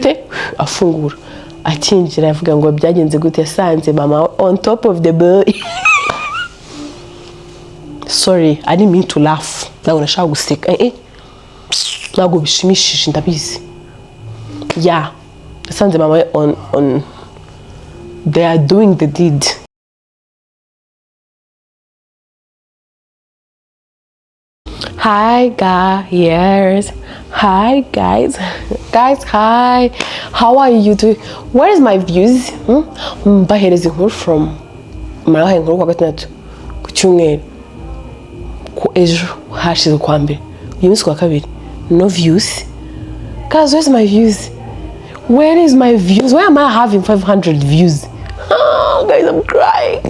Te afungura, akinjira avuga ngo byagenze gute? Yasanze mama on top of the boy. Sorry, I didn't mean to laugh. Ntabwo nashaka guseka. Ntabwo bishimishije, ndabizi. Yeah, yasanze mama we on they are doing the deed. Hi guys. Hi guys. Guys, hi. How are you doing? Where is my views? Hmm? Mbahereza inkuru from murabaha inkuru kwa gatandatu, ku cyumweru, ku ejo hashize, kwa mbere, uyu munsi kwa kabiri. No views. Guys, where's my views? Where is my views? Why am I having 500 views? Oh, guys, I'm crying.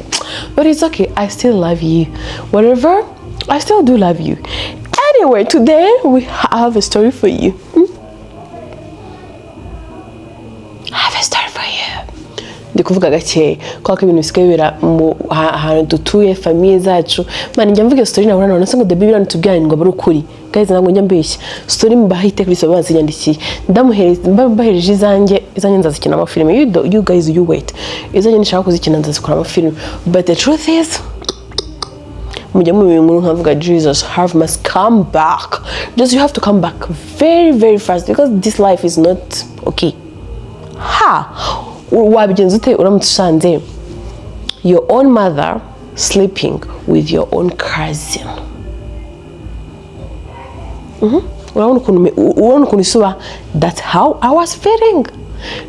But it's okay. I still love you. Whatever, I still do love you. Anyway, today we have a story for you. Hmm? I have a story for you. Ndi kuvuga gake kubera ko ibintu bisigaye bibera mu ahantu dutuye, famille zacu. Man, njya mvuga story nahura none se ngo Debbie biriya tubwiranye ngo ari ukuri. Guys, ntabwo njya mbeshya. Story mbaha iteka ryose bazinyandikiye, ndamuhereza, mbahereje izanjye. Izanjye nzazikina amafilime. You guys, you wait. Izanjye nishaka kuzikina nzazikoramo filime. But the truth is, mujya mu inkuru nkavuga, "Jesus have must come back." Just you have to come back very very fast because this life is not okay. Ha, wabigenza ute uramutse usanze your own mother sleeping with your own cousin? Urabona ukuntu isuba. That's how I was feeling.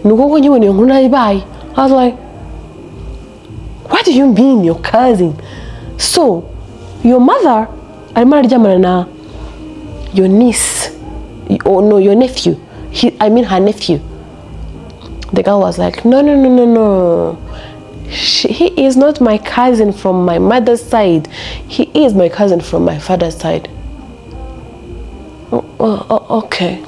Ni uko nkibona iyo nkuru nayibaye, I was like, "What do you mean, your cousin?" So your mother arimo araryamana na your niece, or no, your nephew. I mean her nephew. The girl was like, "No, no, no, no, no. He is not my cousin from my mother's side. He is my cousin from my father's side." Oh, okay.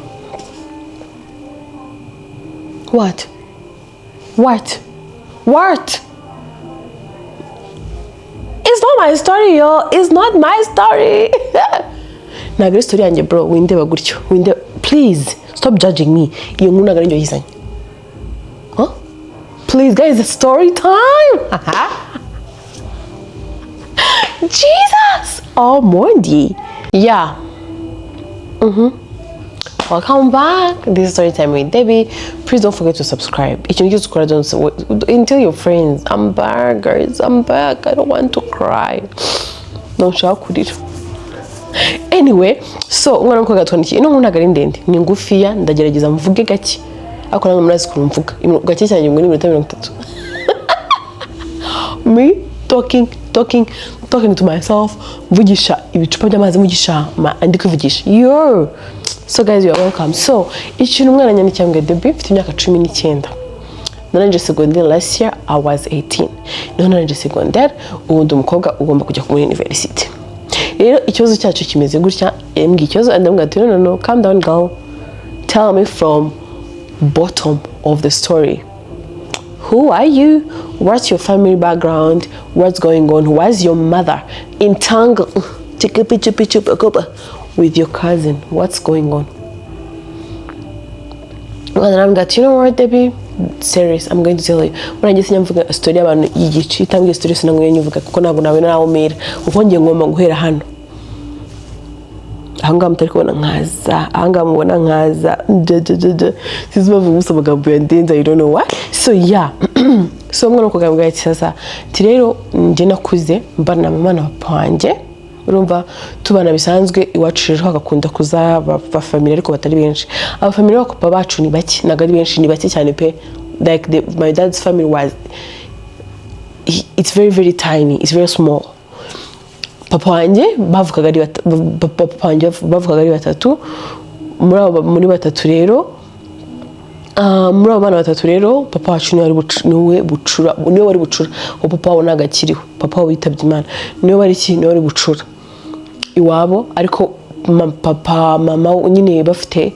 What? What? What? It's not my story, yo. It's not my story. Ntabwo ari story yanjye, bro. Windeba gutyo. Windeba. Please, stop judging me. Iyo nkuru ntabwo ari njye wayizanye. Huh? Please, guys, it's story time. Jesus! Oh, Mondi. Yeah. Welcome back. This is Story Time with Debbie. Please don't forget to subscribe. Ikintu cyose ukora, don't and tell your friends. I'm back, guys. I'm back. I don't want to cry. Nshaka kurira. Anyway, so umwana w'umukobwa yatwandikiye. Ino nkuru ntabwo ari ndende, ni ngufiya. Ndagerageza mvuge gake, ariko namwe murazi ukuntu mvuga gake cyane ngo ni iminota 30. Me talking, talking, talking to myself, mvugisha ibicupa by'amazi, mvugisha ndi kwivugisha yo. So guys, you are welcome. So ikintu umwana yanyandikiye ngo, "Debbie, mfite imyaka 19, narangije segonderi last year. I was 18 niho narangije segonderi. Ubu ndi umukobwa ugomba kujya muri university. Rero ikibazo cyacu kimeze gutya." Yambwiye ikibazo, ndamubwira ati, "No, no, no, calm down, girl. Tell me from bottom of the story. Who are you? What's your family background? What's going on? Why's your mother entangled with your cousin? What's going on?" Umwana arambwira ati, "You know what, Debbie? Serious, I'm going to tell you." Murangiye sinjya story y'abantu y'igice itambwiye story, sinangwe nyivuga kuko ntabwo nabona naho mera, kuko ngiye ngomba guhera hano ahangaha mutari kubona, nkaza ahangaha mubona, nkaza jajajaja. Sinzi impamvu gusa amagambo yandenze. I don't know why. So yeah, so umwana w'umukobwa ati, "Sasa," ati, "rero njye nakuze mbana na mama na papa wanjye. Urumva tubana bisanzwe. Iwacu rero hagakunda kuza abafamily, ariko batari benshi. Abafamily b'abapapa bacu ni bake, ntabwo ari benshi, ni bake cyane pe. Like my dad's family was it's very very tiny, it's very small. Papa wanjye bavukaga ari papa wanjye bavukaga ari batatu. Muri abo, muri batatu rero, muri abo bana batatu rero, papa wacu niwe bucura, niwe wari bucura, kuko papa wabo ntabwo akiriho, papa wabo yitabye Imana. Niwe wari iki, niwe wari bucura iwabo. Ariko papa mama nyine bafite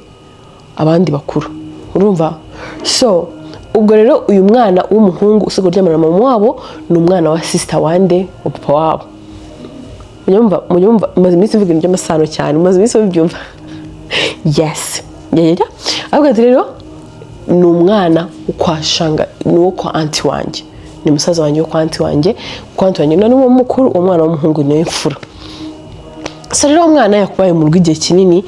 abandi bakuru, urumva. So ubwo rero uyu mwana w'umuhungu usigaye uryamana na mama wabo ni umwana wa sister wande, wa papa wabo. Munyumva, munyumva, maze iminsi mvuga ibintu by'amasano cyane, maze iminsi mubyumva. Yes, yeah. Ahubwo ati rero Ni umwana wo kwa shanga, ni uwo kwa aunty wanjye, ni musaza wanjye wo kwa aunty wanjye. Kwa aunty wanjye ni uwo mukuru, uwo mwana w'umuhungu niwe mfura. So rero uwo mwana yakubaye mu rugo igihe kinini.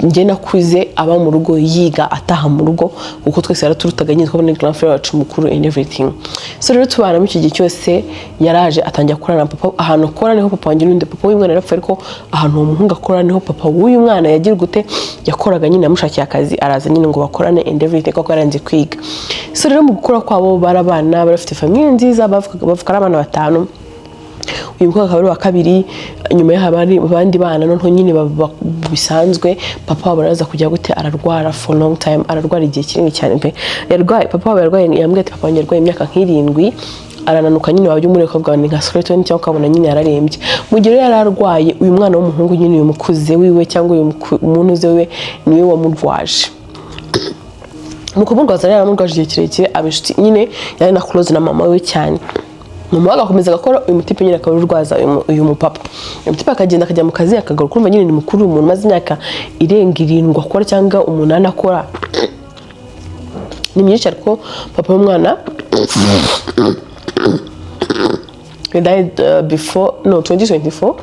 Njye nakuze aba mu rugo, yiga ataha mu rugo, kuko twese yaraturutaga nyine, twabona grand frère wacu mukuru and everything. So rero tubana muri icyo gihe cyose. Yaraje atangira gukorana na papa. Ahantu akora niho papa wanjye n'undi papa w'uyu mwana yarapfuye, ariko ahantu uwo muhungu akora niho papa w'uyu mwana yagira gute, yakoraga nyine. Yamushakiye akazi, araza nyine ngo bakorane and everything, kuko yaranze kwiga. So rero mu gukura kwabo barabana, barafite famille nziza, bavuka ari abana batanu, uyu mukobwa akaba ari uwa kabiri. Nyuma yaho haba hari abandi bana. Noneho nyine bisanzwe, papa wabo araza kujya gute, ararwara for long time, ararwara igihe kinini cyane pe. Yarwaye, papa wabo yarwaye, yambwiye ati papa wanjye yarwaye imyaka nk'irindwi, arananuka nyine, wajya umureka ukavuga ni nka skeleton, cyangwa ukabona nyine yararembye. Mu gihe rero yari arwaye, uyu mwana w'umuhungu nyine, uyu mukuze wiwe cyangwa uyu muntu uze wiwe, niwe wamurwaje. Mu kumurwaza rero, yaramurwaje igihe kirekire, aba inshuti nyine, yari na close na mama we cyane. Mama we agakomeza agakora, uyu mutipe nyine akaba urwaza uyu mupapa. Uyu mutipe akagenda akajya mu kazi, akagaruka. Urumva nyine ni mukuru, umuntu umaze imyaka irenga 7 akora cyangwa 8 akora, ni myinshi. Ariko papa w'umwana, he died before, no, 2024.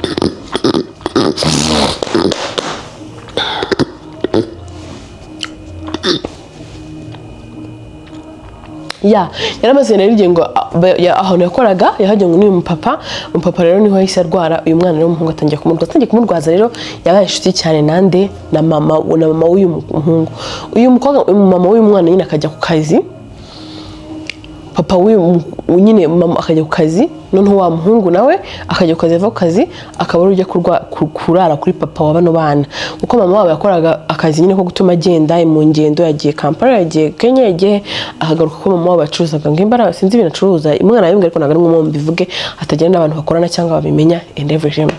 Ya yaramaze rero igihe ngo ahantu yakoraga yahagiye ngo n'uyu mupapa. Umupapa rero niho yahise arwara. Uyu mwana rero w'umuhungu atangiye kumurwaza. Atangiye kumurwaza rero, yabaye inshuti cyane nande? Na mama w'uyu muhungu. Uyu mukobwa, uyu mama w'uyu mwana nyine akajya ku kazi, papa w'uyu nyine mama akajya ku kazi, noneho wa muhungu nawe akajya ku kazi. Ava ku kazi akaba ari ujya kurara kuri papa wa bano bana, kuko mama wabo yakoraga akazi nyine ko gutuma agenda mu ngendo, yagiye Kampala, yagiye Kenya, yagiye, akagaruka, ko mama wabo yacuruzaga ngo imbaraga, sinzi ibintu acuruza, umwana yabimbwiye, ariko ntabwo ari ngombwa mbivuge hatagira n'abantu bakorana cyangwa babimenya and everything.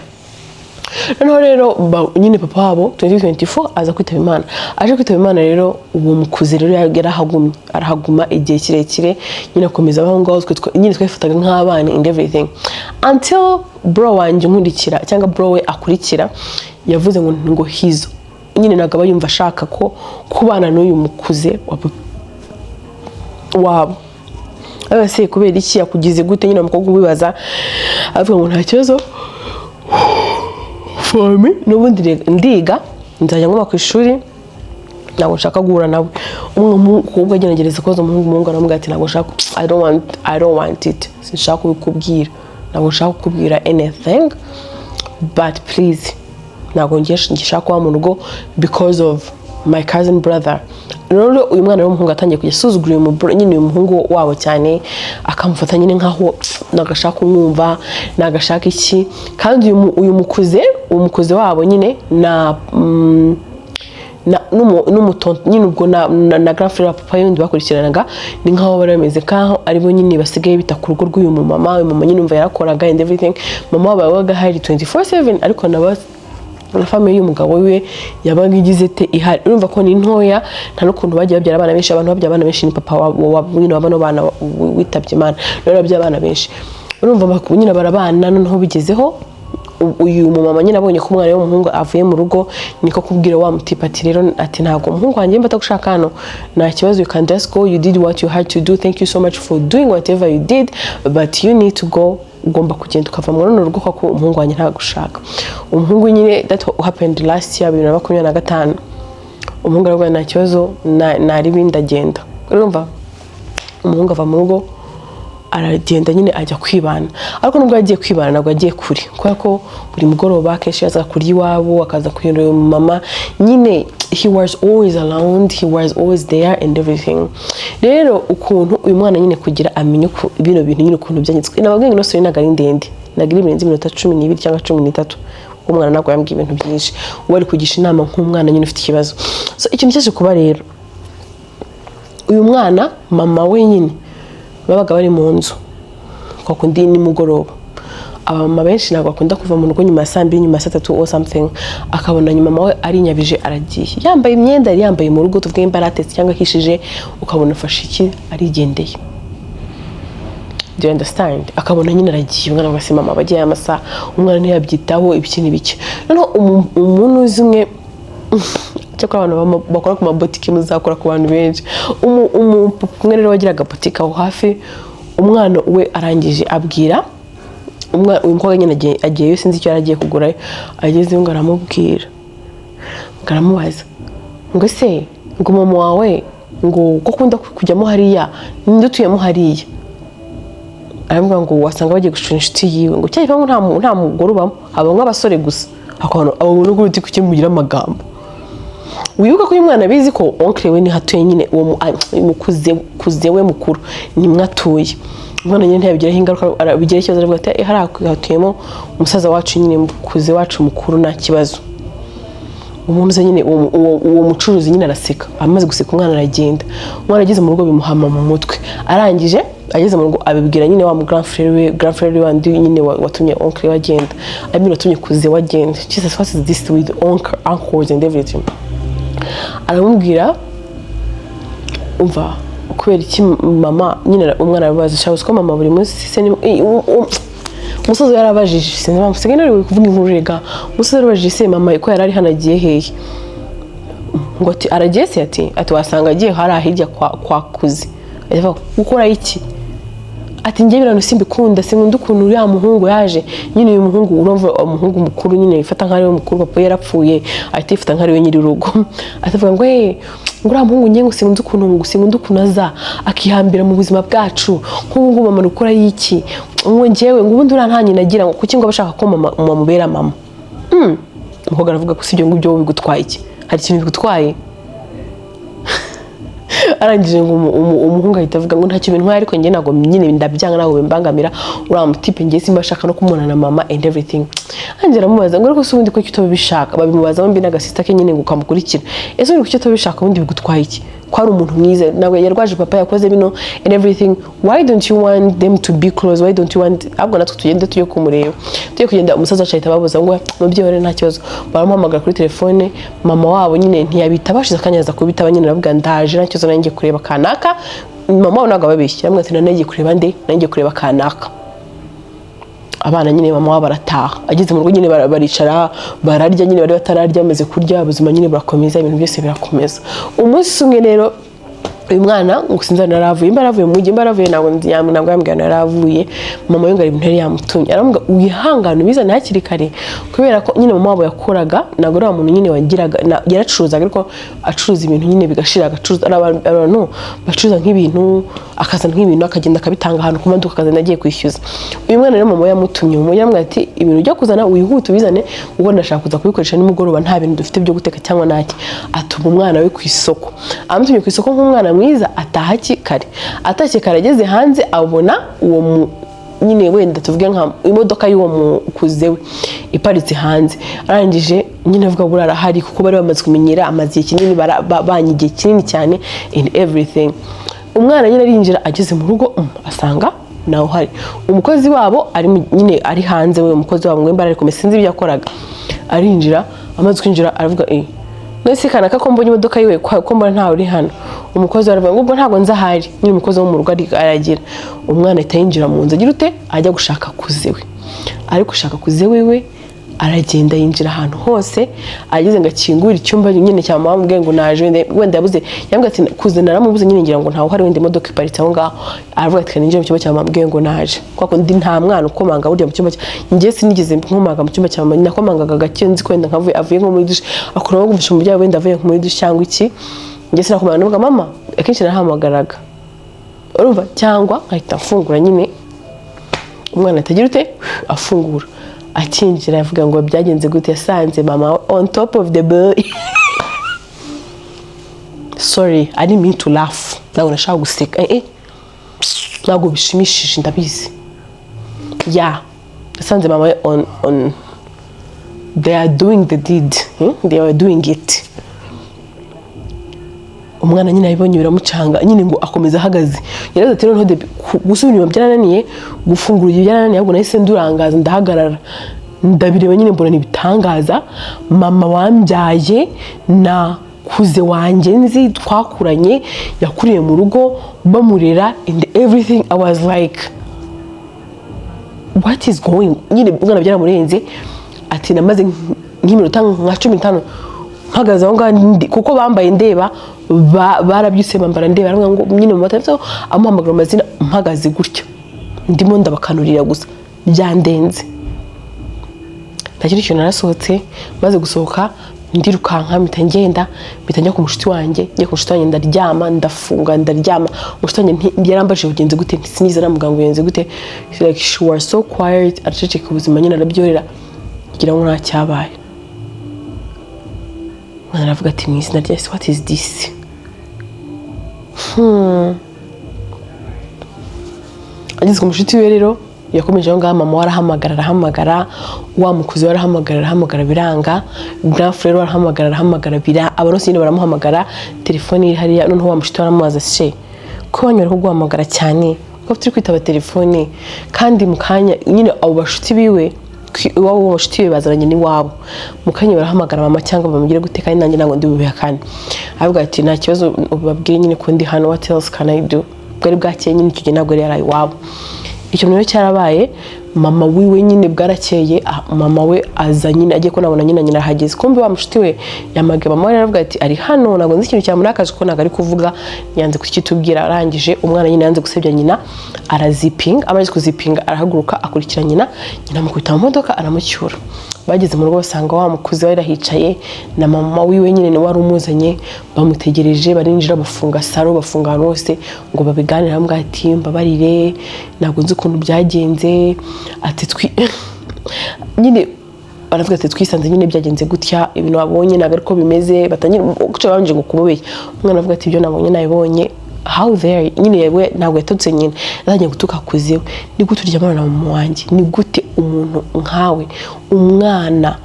Noneho rero nyine papa wabo 2024 aza kwitaba Imana. Aje kwitaba Imana rero, uwo mukuze rero yarahagumye, arahaguma igihe kirekire nyine, akomeza abaho ngaho. Twe nyine twifataga nk'abana and everything, until bro wanjye nkurikira cyangwa bro we akurikira yavuze ngo hizo nyine ntabwo aba yumva ashaka ko kubana n'uyu mukuze wa wabo. Abaye se kubera iki, yakugize gute? Nyine umukobwa ubibaza avuga ngo nta kibazo for me, n'ubundi ndiga, nzajya nguma ku ishuri, ntabwo nshaka guhura nawe. Umwe umukobwa agerageza kubaza umuhungu, umuhungu aramubwira ati ntabwo nshaka, I don't want it, sinshaka kubikubwira, ntabwo nshaka kukubwira anything, but please, ntabwo ngiye ngishaka kuba mu rugo because of my cousin brother. Rero uyu mwana w'umuhungu atangiye kujya asuzugura uyu nyine uyu muhungu wabo cyane, akamufata nyine nkaho nagashaka kumwumva, nagashaka iki. Kandi uyu mukuze, uyu mukuze wabo nyine na n'umutonto nyine, ubwo na grand frère wa papa yundi bakurikiranaga, ni nkaho bari bameze nkaho aribo nyine basigaye bita ku rugo rw'uyu mumama. Uyu mama nyine umva yarakoraga and everything, mama wabo yabaga ahari 24/7, ariko na famille y'umugabo we yabaga igize te ihari. Urumva ko ni ntoya, nta n'ukuntu bagiye babyara abana benshi. Abantu babyara abana benshi ni papa wa nyine wa bano bana witabye Imana rero, babyara abana benshi. Urumva nyine barabana. Noneho bigezeho uyu mumama nyine abonye ko umwana w'umuhungu avuye mu rugo, niko kubwira wa mutipe ati rero, ati ntabwo umuhungu wanjye mba atagushaka hano, nta kibazo, you can just go, you did what you had to do, thank you so much for doing whatever you did, but you need to go, ugomba kugenda ukava muri runo rugo kuko umuhungu wanjye ntagushaka. Umuhungu nyine, that happened last year, 2025. Umuhungu aravuga nta kibazo, naribi ndagenda. Urumva umuhungu ava mu rugo aragenda nyine, ajya kwibana. Ariko nubwo yagiye kwibana, ntabwo yagiye kure, kubera ko buri mugoroba akenshi yazaga kurya iwabo, akaza kureba mama nyine. He was always around, he was always there and everything. Rero ukuntu uyu mwana nyine kugira amenye uko bino bintu nyine ukuntu byanditswe, nababwiye ngo ino story ntabwo ari ndende, ntabwo iri birenze iminota 12 cyangwa 13. Umwana ntabwo yambwiye ibintu byinshi, uwo ari kugisha inama nk'umwana nyine ufite ikibazo. So ikintu cyaje kuba rero, uyu mwana mama we nyine babaga bari mu nzu kwa kundi nimugoroba. Abamama benshi ntabwo bakunda kuva mu rugo nyuma ya saa 2, nyuma ya saa 3 or something. Akabona nyuma mama we arinyabije, aragiye yambaye imyenda yari yambaye mu rugo, tuvuge nimba aratetse cyangwa akishije, ukabona afashe iki, arigendeye. Do you understand? Akabona nyine aragiye, umwana agase mama bagiye amasaha, umwana ntiyabyitaho, ibiki n'ibiki. Noneho umuntu uzi umwe Cyakora abantu bakora ku mabotike muzakora ku bantu benshi. Umupapa umwe rero wagiraga botike aho hafi, umwana we arangije abwira uyu mukobwa nyine agiyeyo, sinzi icyo yari agiye kugurayo. Agezeyo ngo aramubwira, ngo aramubaza ngo: "Ese," ngo, "mama wawe," ngo, "ko akunda kujyamo hariya, ninde utuyemo hariya?" Aravuga ngo wasanga bagiye gushura inshuti yiwe, ngo cya gipangu nta mugore ubamo, habamo abasore gusa. Akabona abo buntu kuri kuki mugira amagambo. Wibuka ko uyu mwana abizi ko oncle we niho atuye nyine, uwo mukuze kuze we mukuru nimwe atuye. Umwana nyine ntiyabigiraho ingaruka, arabigiraho ikibazo, aravuga ati: "Eh, hariya hatuyemo umusaza wacu nyine, mukuze wacu mukuru, nta kibazo." Umuntu uza nyine, uwo mucuruzi nyine araseka. Amaze guseka, umwana aragenda. Umwana ageze mu rugo bimuhama mu mutwe. Arangije ageze mu rugo abibwira nyine wa mu grand frère we, grand frère we wandi nyine watumye oncle we agenda, I mean watumye cousin we agenda. Jesus, what is this with oncle, uncles and everything? Aramubwira: "Umva, kubera iki mama nyine?" Umwana arabaza: "Shabuze ko mama buri munsi se ni umusozi?" Yarabajije, sinzi impamvu nsigaye nari kuvuga inkuru rega. Umusozi yarabajije: "Se mama ko yari ari hano agiye hehe?" Ngo ati: "Aragiye se?" Ati: "Wasanga agiye hariya hirya kwa cousin." Avuga: "Gukora iki?" Ati: "Njye biriya simbikunda, sinkunda ukuntu uriya muhungu yaje nyine." Uyu muhungu, urumva umuhungu mukuru nyine yifata nk'aho ari we mukuru, papa yarapfuye, ahita yifata nk'aho ari we nyiri urugo. Atavuga ngo: "Hey, ngo uriya muhungu njye ngo sinkunda ukuntu aza akihambira mu buzima bwacu. Nk'ubu ngubu mama ari gukora iki? Ngo njyewe ngo ubundi uriya nta nyina agira, ngo kuki ngo aba ashaka ko mama mubera mama?" Umukobwa aravuga ko si ibyo ngibyo, wowe bigutwaye iki? Hari ikintu bigutwaye? Arangije ngo umuhungu ahita avuga ngo: "Ntacyo bintwaye, ariko njye ntabwo nyine ndabyanga, ntabwo bimbangamira. Uriya mutipe njye simba ashaka no kumubona na mama and everything." Anjye aramubaza ngo: "Ariko se ubundi kuki utabishaka?" Babimubaza bombi n'agasista ke nyine ngo kamukurikira: "Ese ubundi kuki utabishaka? Ubundi bigutwaye iki ko ari umuntu mwiza, ntabwo yarwaje papa, yakoze bino and everything? Why don't you want them to be close? Why don't you want ahubwo natwe tugende tujye kumureba?" Tujye kugenda, umusaza wacu ahita ababuza ngo: "Mubyeyi, nta kibazo." Baramuhamagara kuri telefone, mama wabo nyine ntiyabita. Bashize akanya aza kubitaba nyine, aravuga: "Ndaje, nta kibazo, nanjye kureba kanaka." Mama wabo ntabwo ababeshya, aramubwira ati: "Nagiye kureba nde? Nagiye kureba kanaka." Abana nyine, mama wabo arataha. Ageze mu rugo nyine baricara bararya nyine, bari batararya, bamaze kurya, ubuzima nyine burakomeza, ibintu byose birakomeza. Umunsi umwe rero uyu mwana ngo sinzi ahantu yari avuye, imba yaravuye mu mujyi, imba yaravuye, ntabwo yambwiye ahantu yari avuye. Mama we ngo hari ibintu yari yamutumye, aramubwira: "Wihangane ubizane hakiri kare," kubera ko nyine mama wabo yakoraga, ntabwo ari wa muntu nyine wagiraga yaracuruzaga, ariko acuruza ibintu nyine bigashira, agacuruza. Ari abantu bacuruza nk'ibintu, akazana nk'ibintu, akagenda akabitanga ahantu ku maduka, akazana agiye kwishyuza. Uyu mwana rero mama we yamutumye mu mujyi, aramubwira ati: "Ibintu ujya kuzana wihute ubizane, ubwo ndashaka kuza kubikoresha nimugoroba, nta bintu dufite byo guteka cyangwa naki." Atuma umwana we ku isoko. Amutumye ku isoko nk'umwana mwiza, ataha kare. Atashye kare, ageze hanze abona uwo nyine wenda tuvuge nka imodoka y'uwo mukuze we iparitse hanze. Arangije nyine avuga: "Buriya arahari," kuko bari bamaze kumenyera, amaze igihe kinini, banye igihe kinini cyane in everything. Umwana nyine arinjira, ageze mu rugo asanga nawe uhari. Umukozi wabo ari nyine ari hanze we, umukozi wabo ngo imbaraga ari kumesa, sinzi ibyo yakoraga. Arinjira, amaze kwinjira aravuga: "Eh, none kanaka ko mbonye imodoka yiwe, ko mbona ntawe uri hano?" Umukozi aravuga ngo: "Ubwo ntabwo nzi ahari." Nyine umukozi wo mu rugo aragira. Umwana ahita yinjira mu nzu, agira ute, ajya gushaka cousin we. Ari gushaka cousin wiwe, aragenda yinjira ahantu hose. Ageze ngo akingure icyumba nyine cya mama, amubwiye ngo naje, wenda yabuze, yambwiye ati: "Cousin naramubuze nyine, ngira ngo ntawe uhari, wenda imodoka iparitse aho ngaho." Aravuga ati: "Ninjire mu cyumba cya mama," ambwiye ngo naje. Kwa kundi nta mwana ukomanga burya mu cyumba cya, njye sinigeze nkomanga mu cyumba cya mama. Nakomangaga gake, nzi ko wenda nkavuye, avuye nko muri douche, akora nko umuryango, wenda avuye nko muri douche cyangwa iki. Njye sinakomanga, navuga mama. Akenshi narahamagaraga, urumva, cyangwa nkahita mfungura nyine. Umwana atagira ute, afungura, akinjira avuga ngo byagenze gute? Yasanze mama on top of the boy. Sorry, I didn't mean to laugh, ntabwo nashaka guseka. Eh eh, ntabwo bishimishije, ndabizi. Ya, yasanze mama we on they are doing the deed, They are doing it. Umwana nyine abibonye biramucanga nyine, ngo akomeza ahagaze. Yaravuze ati: "Noneho gusubira inyuma byarananiye, gufungura urugi byarananiye, ahubwo nahise ndurangaza, ndahagarara, ndabireba nyine, mbona ni ibitangaza. Mama wambyaye na cousin wanjye nzi twakuranye, yakuriye mu rugo bamurera and everything. I was like, what is going?" Nyine umwana byaramurenze. Ati: "Namaze nk'iminota nka 15." Mpagaze aho ngaho kuko bambaye ndeba, barabyutse bambara ndeba. Aravuga ngo nyine mu mata amuhamagara amazina, mpagaze gutyo ndimo ndabakanurira gusa, byandenze. Nta kindi kintu, narasohotse. Maze gusohoka ndirukanka, mpita ngenda, mpita njya ku mushuti wanjye. Njya ku mushuti wanjye ndaryama, ndafunga, ndaryama. Umushuti wanjye yarambajije ugenze gute, sinigeze namubwira ngo ugenze gute. Like, she was so quiet, araceceka, ubuzima nyine arabyorera, ngira ngo nta cyabaye. Umwana aravuga ati: "Mu izina rya Yesu, what is this?" Ageze ku mushuti we rero, yakomeje aho ngaho. Mama we arahamagara, arahamagara, wa mukuzi we arahamagara, arahamagara biranga, grand frère we arahamagara, arahamagara bira, abantu bose nyine baramuhamagara, telefone iri hariya. Noneho wa mushuti we aramubaza: "Se ko wanyu bari kuguhamagara cyane, ko turi kwitaba telefone kandi mu kanya nyine abo bashuti biwe, iwabo w'abashuti be bazaranye n'iwabo, mu kanya barahamagara mama cyangwa bamubwire gute, kandi nanjye ntabwo ndi bubihakane?" Aravuga ati: "Nta kibazo, ubabwire nyine ko ndi hano, what else can I do?" Bwari bwakeye nyine, icyo gihe ntabwo yari yaraye iwabo. Icyo rero cyarabaye. Mama wiwe nyine bwarakeye, mama we aza nyine, agiye ko nabona nyina, nyina arahageze. Kumbe wa mushuti we yamagaye mama we, aravuga ati: "Ari hano, ntabwo nzi ikintu cyamurakaje kuko ntabwo ari kuvuga, yanze kukitubwira." Arangije umwana nyine yanze gusebya nyina, arazipinga. Amaze kuzipinga arahaguruka akurikira nyina. Nyina amukubita mu modoka, aramucyura. Bageze mu rugo basanga wa mukuzi we yarahicaye na mama wiwe nyine, niwe wari umuzanye, bamutegereje. Barinjira, bafunga salo, bafunga ahantu hose ngo babiganire. Aramubwira ati: "Mbabarire, ntabwo nzi ukuntu byagenze." Ati twi nyine baravuga ati: "Twisanze nyine byagenze gutya, ibintu wabonye ntabwo ariko bimeze." Batangira guca babanje ngo kumubeshya. Umwana avuga ati: "Ibyo nabonye nabibonye." How there nyine yewe ntabwo yatutse nyina, yatangiye gutuka kuzewe: "Ni gute uryamana na mama wanjye? Ni gute umuntu nkawe, umwana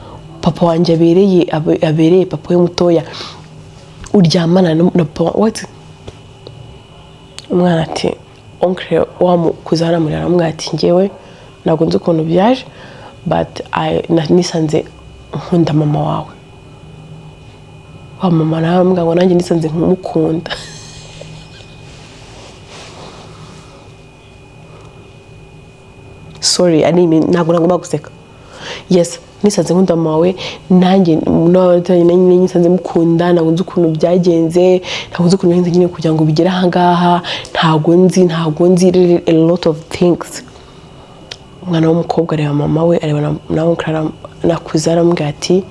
papa wanjye abereye papa we mutoya, uryamana na papa what?" Umwana ati oncle wamukuze aramurira, aramubwira ati: "Njyewe ntabwo nzi ukuntu byaje, but nisanze nkunda mama wawe." Wa mama nawe aramubwira ngo: "Nanjye nisanze nkumukunda." Sorry, ari ntabwo nagomba guseka. Yes, "Nisanze nkunda mama wawe, nanjye nisanze mukunda. Ntabwo nzi ukuntu byagenze, ntabwo nzi ukuntu byagenze nyine kugira ngo bigere ahangaha, ntabwo nzi, ntabwo nzi, really a lot of things." Umwana w'umukobwa areba mama we, areba na oncle nakuze, aramubwira ati: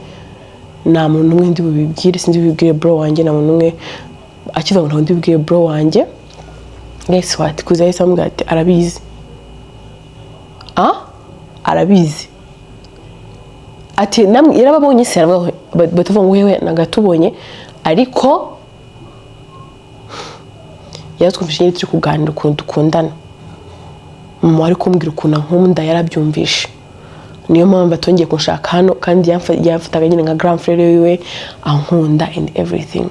"Nta muntu n'umwe ndi bubibwire, sinzi bubibwire bro wanjye, nta muntu n'umwe." Akivuga ngo ntabwo ndi bubwire bro wanjye, guess what? Kuza yahise amubwira ati: "Arabizi." Ah, arabizi. Ati: "Namwe yarababonye se?" Aravuga, batavuga ngo: "Wewe nagatubonye, ariko yaratwumvise nyine turi kuganira ukuntu dukundana. Mama ari kumbwira ukuntu ankunda, yarabyumvishe, niyo mpamvu atongeye kunshaka hano, kandi yamfataga nyine nka grand frère wiwe, ankunda and everything."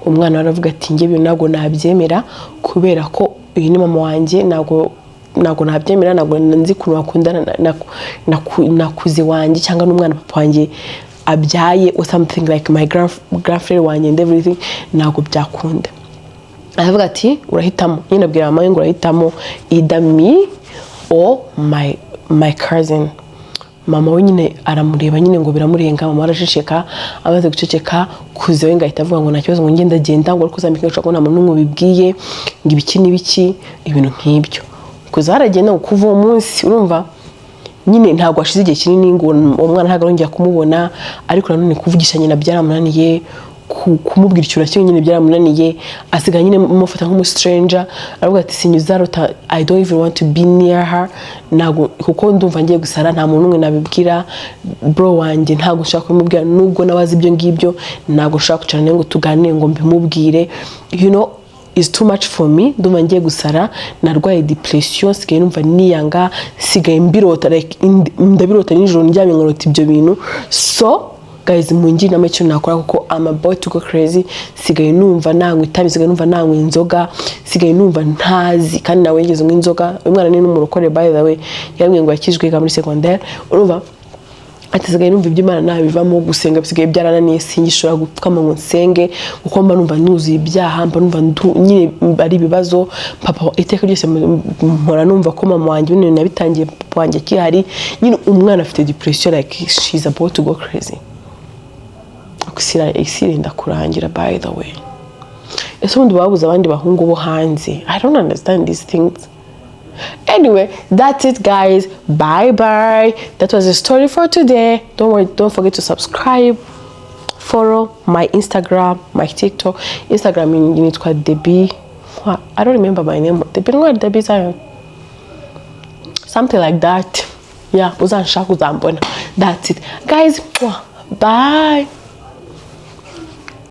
Umwana we aravuga ati: "Njye ibintu ntabwo nabyemera, kubera ko uyu ni mama wanjye, ntabwo nabyemera, ntabwo nzi ukuntu bakundana nakuze wanjye cyangwa n'umwana papa wanjye abyaye or something like my grand frère wanjye and everything, ntabwo byakunda." Aravuga ati: "Urahitamo nyine." Abwira mama we ngo: "Urahitamo either me or my cousin." Mama we nyine aramureba nyine ngo biramurenga. Mama araceceka. Amaze guceceka, kuze we ngo ahita avuga ngo: "Nta kibazo," ngo ngenda agenda, ngo ariko uzambike ko nta muntu n'umwe ubibwiye, ngo ibiki n'ibiki, ibintu nk'ibyo. Kuza aragenda. Ngo kuva uwo munsi, urumva nyine ntabwo hashize igihe kinini, ngo uwo mwana ntabwo arongera kumubona. Ariko nanone kuvugisha nyina byaramunaniye, kumubwira ikintu na kimwe nyine byaramunaniye, asigaye nyine mufata nk'umustranger. Aravuga ati: "Sinyuzarota, I don't even want to be near her, ntabwo, kuko ndumva ngiye gusara. Nta muntu n'umwe nabibwira, bro wanjye ntabwo nshaka kubimubwira, nubwo nawe azi ibyo ngibyo, ntabwo nshaka kwicarana nawe ngo tuganire ngo mbimubwire. Is too much for me, ndumva ngiye gusara, narwaye depression, sigaye numva niyanga, sigaye mbirota, like ndabirota nijoro ndyamye nkarota ibyo bintu. So guys, mungire inama icyo nakora, kuko I'm about to go crazy. Sigaye numva nanywa itabi, sigaye numva nanywa inzoga, sigaye numva ntazi." Kandi nawe yigeze unywa inzoga. Uyu mwana ni n'umurokore, by the way, yarambwiye ngo yakijwe yiga muri secondaire. Urumva ati: "Sigaye numva iby'Imana nabivamo, gusenga bisigaye byarananiye, singishobora gupfukama ngo nsenge kuko mba numva nuzuye ibyaha, mba numva nyine ari ibibazo. Papa iteka ryose mpora numva ko mama wanjye bino nabitangiye papa wanjye akihari." Nyine umwana afite depression, like she's about to go crazy. Isi irenda kurangira, by the way. Ese ubundi babuze abandi bahungu bo hanze? I don't understand these things. Anyway, that's it, guys. Bye bye. That was the story for today. Don't worry, don't forget to subscribe, follow my Instagram, my TikTok. Instagram nitwa Debbie, I don't remember my name, Debbie Ntwari, Debbie Zion, something like that. Yeah, uzanshaka uzambona. That's it, guys. Bye.